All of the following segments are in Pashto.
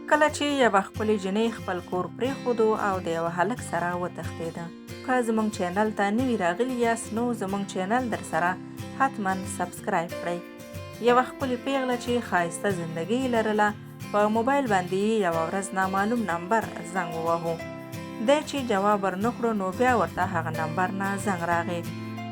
کله چې یوه ښکلې جینۍ خپل کور پرېښودو او د یوه هلک سره وتښتېده. که زمونږ چینل ته نوي راغلي یاست نو زمونږ چینل درسره حتما سبسکرایب کړئ. یوه ښکلې پیغله چې ښایسته زندګي یې لرله په موبایل باندې یې یوه ورځ نامعلوم نمبر زنګ ووهو. دی چې جواب ورنکړو نو بیا ورته هغه نمبر نه زنګ راغی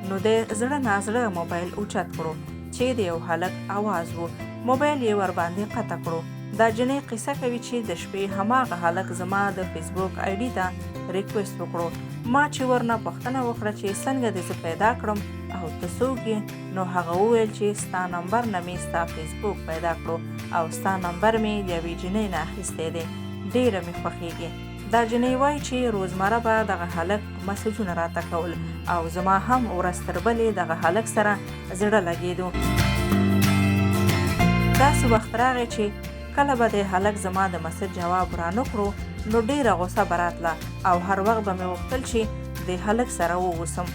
نو دی زړه نا زړه موبایل اوچت کړو چې د یو هلک اواز و. موبایل یې ورباندې قطع کړو. دا جنۍ قصه کوي چې د شپې هماغه هلک زما د فیسبوک آی ډي ته ریکویسټ وکړو. ما چې ورنه پوښتنه وکړه چې څنګه دې زه پیدا کړم او ته څوک یې نو هغه وویل چې ستا نمبر نه مې ستا فیسبوک پیدا کړو او ستا نمبر مې د یوې جنۍ نه اخیستی دی، ډېره مې خوښېږي. دا جنۍ وايي چې روزمره به دغه هلک مسجونه راته کول او زما هم ورځ تر بلې دغه هلک سره زړه لګېدو. داسې وخت راغی چې کله به دی هلک زما د مسج جواب رانه کړو نو ډېره غوسه به راتله او هر وخت به مې غوښتل چې دې هلک سره واوسم.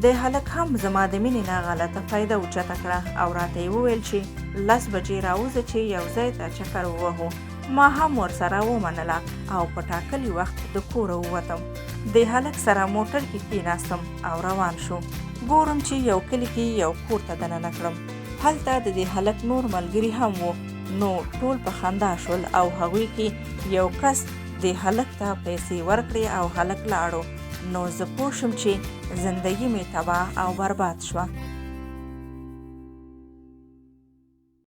دی هلک هم زما د مینې نه غلطه فایده اوچته کړه او راته یې وویل چې لس بجې راوځه چې یو ځای ته چکر ووهو. ما هم ورسره ومنله او په ټاکلي وخت د کوره ووتم. دې هلک سره موټر کې کیناستم او روان شو. ګورم چې یو کلي کې یو کور ته دننه کړم. هلته د دې هلک نور ملګري هم وو، نو ټول په خندا شول او هغوی کې یو کس دې هلک ته پیسې ورکړې او هلک لاړو. نو زه پوه شوم چې زندګي مې تباه او برباد شوه.